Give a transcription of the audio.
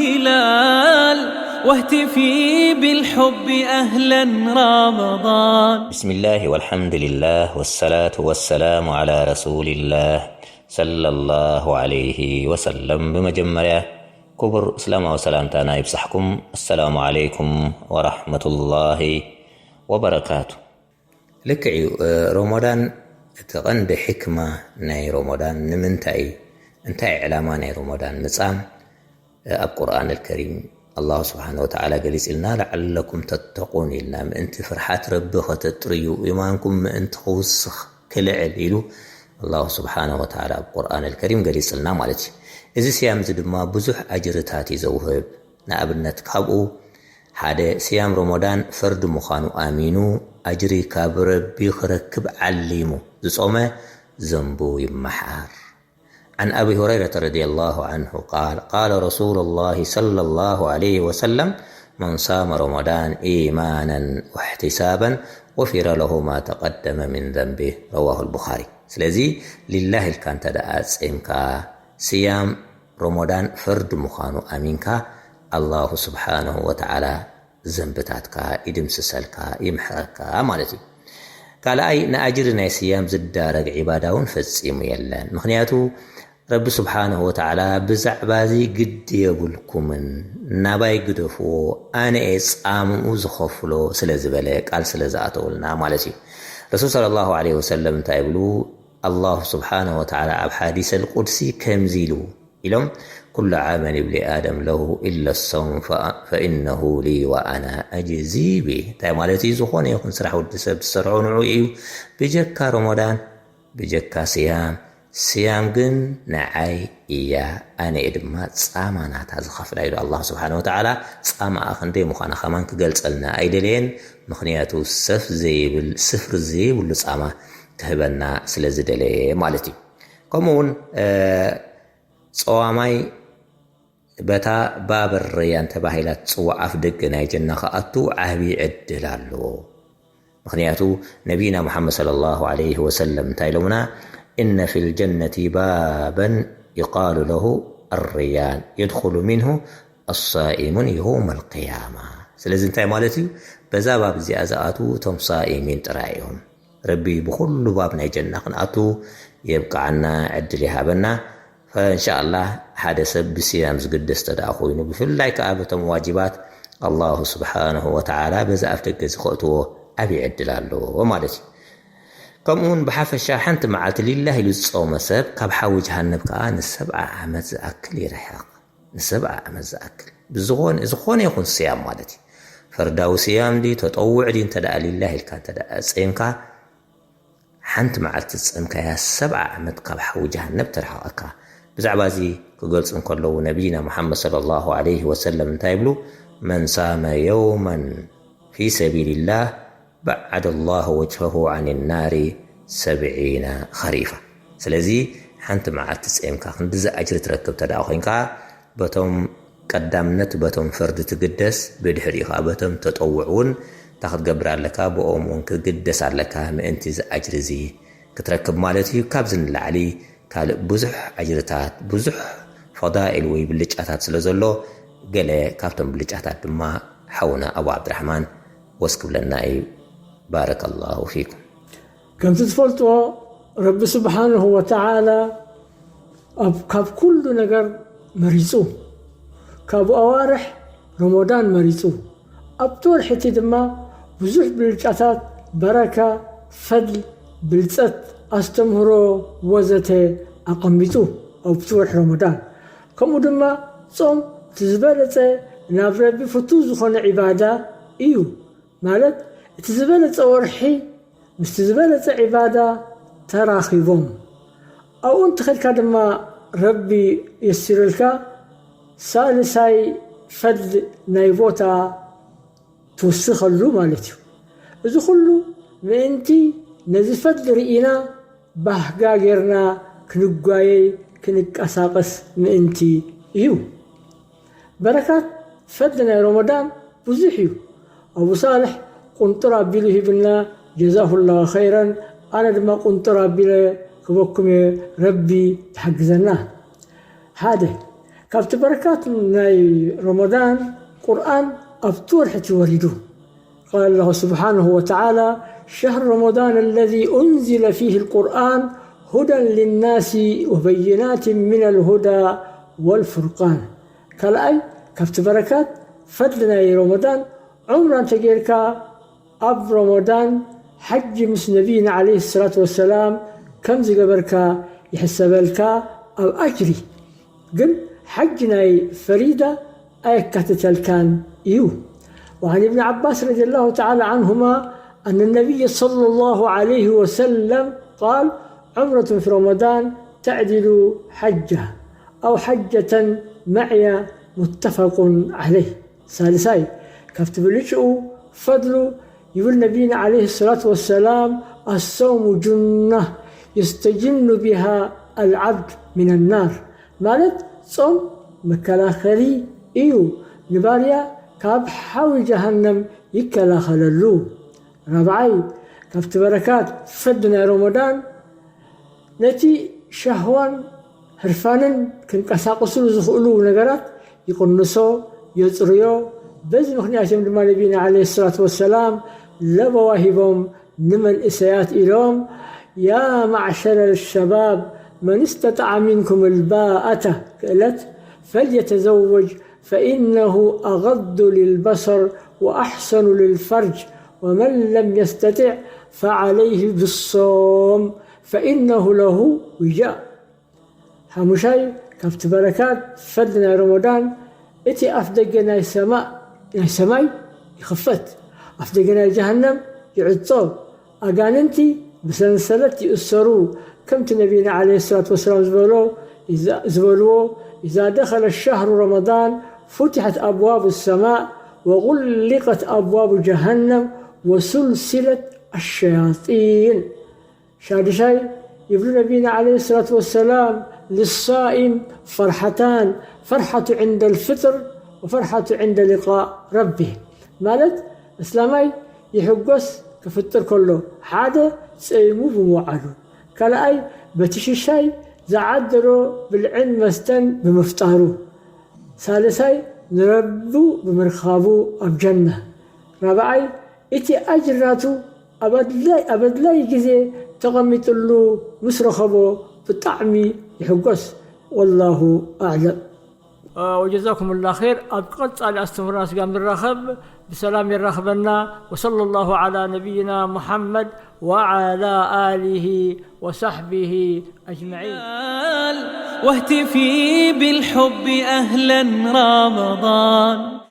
هلال واهتفي بالحب أهلا رمضان. بسم الله والحمد لله والصلاة والسلام على رسول الله صلى الله عليه وسلم. ብመጀመርያ ክቡር እስላማዊ ሰላምታና ይብጻሕኩም። السلام عليكم ورحمة الله وبركاته. ልክዕ እዩ። እ፣ ሮሞዳን፣ እቲ ቀንዲ ሕክማ ናይ ሮሞዳን ንምንታይ እዩ? እንታይ ዕላማ ናይ ሮሞዳን ምጻም? እ፣ ኣብ ቁርኣን ኣልከሪም ኣላሁ ስብሓነ ወተዓላ ገሊጽ ኢልና፣ ለዓለኩም ተተቁን ኢልና፣ ምእንቲ ፍርሓት ረቢ ከተጥርዩ፣ ኢማንኩም ምእንቲ ክውስኽ፣ ክልዕል ኢሉ ኣላሁ ስብሓነ ወተዓላ ኣብ ቁርኣን ኣልከሪም ገሊጽልና ማለት እዩ። እዚ ስያም እዚ ድማ ብዙሕ ኣጅርታት እዩ ዘውህብ። ንኣብነት ካብኡ ሓደ፣ ስያም ሮሞዳን ፈርዲ ምዃኑ ኣሚኑ፣ ኣጅሪ ካብ ረቢ ክረክብ ዓሊሙ ዝጾመ ዘንቡ ይመሓር። عن أبي هريرة رضي الله عنه قال: قال رسول الله صلى الله عليه وسلم: من صام رمضان إيمانا واحتسابا غفر له ما تقدم من ذنبه. رواه البخاري. ስለዚ ሊላህ ኢልካ እንተ ደኣ ጼምካ፣ ስያም ሮሞዳን ፈርዲ ምዃኑ ኣሚንካ፣ ኣላሁ ስብሓነሁ ወተዓላ ዘንብታትካ ይድምስሰልካ፣ ይምሕረካ ማለት እዩ። ካልኣይ፣ ንኣጅሪ ናይ ስያም ዝዳረግ ዒባዳ እውን ፈጺሙ የለን። ምኽንያቱ ረቢ ስብሓነሁ ወተዓላ ብዛዕባ እዚ ግዲ የብልኩምን፣ ናባይ ግደፍዎ፣ ኣነ እየ ጻምኡ ዝኸፍሎ ስለ ዝበለ፣ ቃል ስለ ዝኣተወልና ማለት እዩ። ረሱል ሰለላሁ ዐለይሂ ወሰለም እንታይ ይብሉ? ኣላሁ ስብሓነሁ ወተዓላ ኣብ ሓዲሰል ቁድሲ ከምዚ ኢሉ ኢሎም፣ ኩሉ ዓመል ኢብኒ ኣደም ለሁ ኢለ ሰውም ፈ-፣ ፈኢነሁ ሊ ወኣና ኣጅዚ ቢህ። እንታይ ማለት እዩ? ዝኾነ ይኹን ስራሕ ወዲ ሰብ ዝሰርሖ ንዑ እዩ፣ ብጀካ ሮሞዳን፣ ብጀካ ስያም። ስያም ግን ንዓይ እያ፣ ኣነ እየ ድማ ጻማ ናታ ዝኸፍላ ኢሉ ኣላሁ ስብሓነሁ ወተዓላ። ጻማኣ ክንደይ ምዃና ከማን ክገልጸልና ኣይደለየን፣ ምኽንያቱ ሰፍ ዘይብል፣ ስፍሪ ዘይብሉ ጻማ ክህበና ስለ ዝደለየ ማለት እዩ። ከምኡ እውን፣ እ፣ ጸዋማይ በታ ባብ ረያን ተባሂላ ትጽዋዕ ኣፍ ደገ ናይ ጀና ክኣቱ ዓቢ ዕድል ኣለዎ። ምኽንያቱ ነቢና ሙሓመድ ሰለላሁ ዐለይሂ ወሰለም እንታይ ኢሎምና? إن في الجنة بابا يقال له الريان يدخل منه الصائمون يوم القيامة. ስለዚ እንታይ ማለት እዩ? በዛ ባብ እዚኣ ዝኣትዉ እቶም ሳኢሚን ጥራይ እዮም። ረቢ ብኹሉ ባብ ናይ ጀና ክንኣቱ የብቅዓና፣ ዕድል ይሃበና። ፈእንሻኣላህ ሓደ ሰብ ብስያም ዝግደስ ተደኣ ኮይኑ፣ ብፍላይ ከኣ በቶም ዋጅባት ኣላሁ ስብሓነሁ ወተዓላ በዚ ኣፍ ደገ እዚ ከእትዎ ዓብዪ ዕድል ኣለዎ ማለት እዩ። ከምኡውን ብሓፈሻ ሓንቲ መዓልቲ ሊላህ ኢሉ ዝጸወመ ሰብ ካብ ሓዊ ጀሃነብ ከኣ ንሰብዓ ዓመት ዝኣክል ይርሕቕ። ንሰብዓ ዓመት ዝኣክል ብዝኾነ፣ ዝኾነ ይኹን ስያም ማለት እዩ። ፈርዳዊ ስያም ድዩ፣ ተጠውዕ ድዩ፣ እንተ ደኣ ሊላህ ኢልካ እንተ ደኣ ጸይምካ፣ ሓንቲ መዓልቲ ዝጸምካያ ሰብዓ ዓመት ካብ ሓዊ ጀሃነብ ተርሕቐካ። ብዛዕባ እዚ ክገልጹ እንከለዉ ነቢይና ሙሓመድ ሰለላሁ ዐለይሂ ወሰለም እንታይ ይብሉ? መን ሳመ የውመን ፊ ሰቢልላህ በዓደ ላሁ ወጅሀሁ ዐን ናሪ ሰብዒነ ኸሪፋ። ስለዚ ሓንቲ መዓልቲ ጸምካ ክንድዚ ኣጅሪ ትረክብ ተደኣ ኮይንካ፣ በቶም ቀዳምነት በቶም ፈርዲ ትግደስ፣ ብድሕሪኡ ኸኣ በቶም ተጠውዕ እውን እንታይ ክትገብር ኣለካ? ብኦም እውን ክትግደስ ኣለካ፣ ምእንቲ እዚ ኣጅሪ እዚ ክትረክብ ማለት እዩ። ካብዚ ንላዕሊ ካልእ ብዙሕ ኣጅርታት፣ ብዙሕ ፈዳኢል ወይ ብልጫታት ስለ ዘሎ፣ ገለ ካብቶም ብልጫታት ድማ ሓውና ኣቡ ዓብድራሕማን ወስ ክብለና እዩ። ባረከላሁ ፊኩም። ከምቲ ትፈልጥዎ፣ ረቢ ስብሓንሁ ወተዓላ ኣብ፣ ካብ ኩሉ ነገር መሪጹ፣ ካብ ኣዋርሕ ረመዳን መሪጹ፣ ኣብቲ ወርሒ እቲ ድማ ብዙሕ ብልጫታት፣ በረካ፣ ፈድል፣ ብልጸት፣ ኣስተምህሮ ወዘተ ኣቐሚጡ ኣብቲ ወርሒ ረመዳን። ከምኡ ድማ ጾም እቲ ዝበለጸ ናብ ረቢ ፍቱው ዝኾነ ዒባዳ እዩ። ማለት እቲ ዝበለጸ ወርሒ ምስቲ ዝበለጸ ዒባዳ ተራኺቦም። ኣብኡ እንተኸድካ ድማ ረቢ የሲሩልካ ሳልሳይ ፈድል ናይ ቦታ ትውስኸሉ ማለት እዩ። እዚ ኩሉ ምእንቲ ነዚ ፈድል ርኢና ባህጋ ጌርና ክንጓየይ ክንቀሳቐስ ምእንቲ እዩ። በረካት ፈድሊ ናይ ረመዳን ብዙሕ እዩ። ኣቡ ሳልሕ ቁንጥር ኣቢሉ ሂብና፣ ጀዛሁላሁ ኸይረን። ኣነ ድማ ቁንጥር ኣቢለ ክበኩም እየ፣ ረቢ ይሓግዘና። ሓደ፣ ካብቲ በረካት ናይ ረመዳን ቁርኣን ኣብቲ ወርሒ እቲ ወሪዱ። قال الله سبحانه وتعالى: شهر رمضان الذي أنزل فيه القرآن هدى للناس وبينات من الهدى والفرقان. ካልኣይ ካብቲ በረካት ፈድሊ ናይ ረመዳን ዑምራ እንተጌርካ ኣብ ረመዳን ሓጂ ምስ ነቢይና ዓለይሂ ሰላቱ ወሰላም ከም ዝገበርካ ይሕሰበልካ ኣብ ኣጅሪ። ግን ሓጂ ናይ ፈሪዳ ኣየካትተልካን እዩ። وعن ابن عباس رضي الله تعالى عنهما أن النبي صلى الله عليه وسلم قال: عمرة في رمضان تعدل حجة أو حجة معي، متفق عليه. ሳልሳይ ካብቲ ብልጭኡ ፈድሉ ይብል ነቢይና ዓለይሂ ሰላቱ ወሰላም: الصوم جنة يستجن بها العبد من النار። ማለት ጾም መከላኸሊ እዩ፣ ንባርያ ካብ ሓዊ ጀሃነም ይከላኸለሉ። ራብዓይ ካብቲ በረካት ፈዲ ናይ ረመዳን ነቲ ሻህዋን ህርፋንን ክንቀሳቀስሉ ዝኽእሉ ነገራት ይቕንሶ፣ የጽርዮ። በዚ ምኽንያት እዮም ድማ ነቢና ዓለይሂ ሰላቱ ወሰላም ለበዋ ሂቦም ንመንእሰያት ኢሎም: يا معشر الشباب من استطاع منكم الباءة ክእለት فليتزوج فإنه أغض للبصر وأحصن للفرج ومن لم يستطع فعليه بالصوم فإنه له وجاء. ሓሙሻይ ካብቲ በረካት ፈድሊ ናይ ረመዳን እቲ ኣፍ ደገ ናይ ሰማእ ናይ ሰማይ ይኽፈት፣ ኣፍ ደገ ናይ ጀሃነም ይዕጾ፣ ኣጋንንቲ ብሰንሰለት ይእሰሩ። ከምቲ ነቢና ዓለይሂ ሰላቱ ወሰላም ዝበሎ ዝበልዎ: إذا دخل شهر رمضان فتحت أبواب السماء وغلقت أبواب جهنم وسلسلت الشياطين. ሻድሻይ ይብሉ ነቢና ዓለይሂ ሰላቱ ወሰላም: للصائم فرحتان فرحة عند الفطر وفرحة عند لقاء ربه። ማለት እስላማይ ይሕጎስ ክፍጥር ከሎ ሓደ ጸይሙ ብምውዓሉ፣ ካልኣይ በቲ ሽሻይ ዝዓደሎ ብልዕን መስተን ብምፍጣሩ፣ ሳልሳይ ንረቡ ብምርኻቡ ኣብ ጀና፣ ራብዓይ እቲ ኣጅር ናቱ ኣብ ኣድላይ ኣብ ኣድላይ ግዜ ተቐሚጥሉ ምስ ረኸቦ ብጣዕሚ ይሕጎስ። والله أعلم. وجزاكم الله خير. ኣብ ቀጻሊ ኣስተምህሮና ስጋብ ንራኸብ ብሰላም የራኽበና። وصلى الله على نبينا محمد وعلى آله وصحبه أجمعين. واهتفي بالحب أهلا رمضان.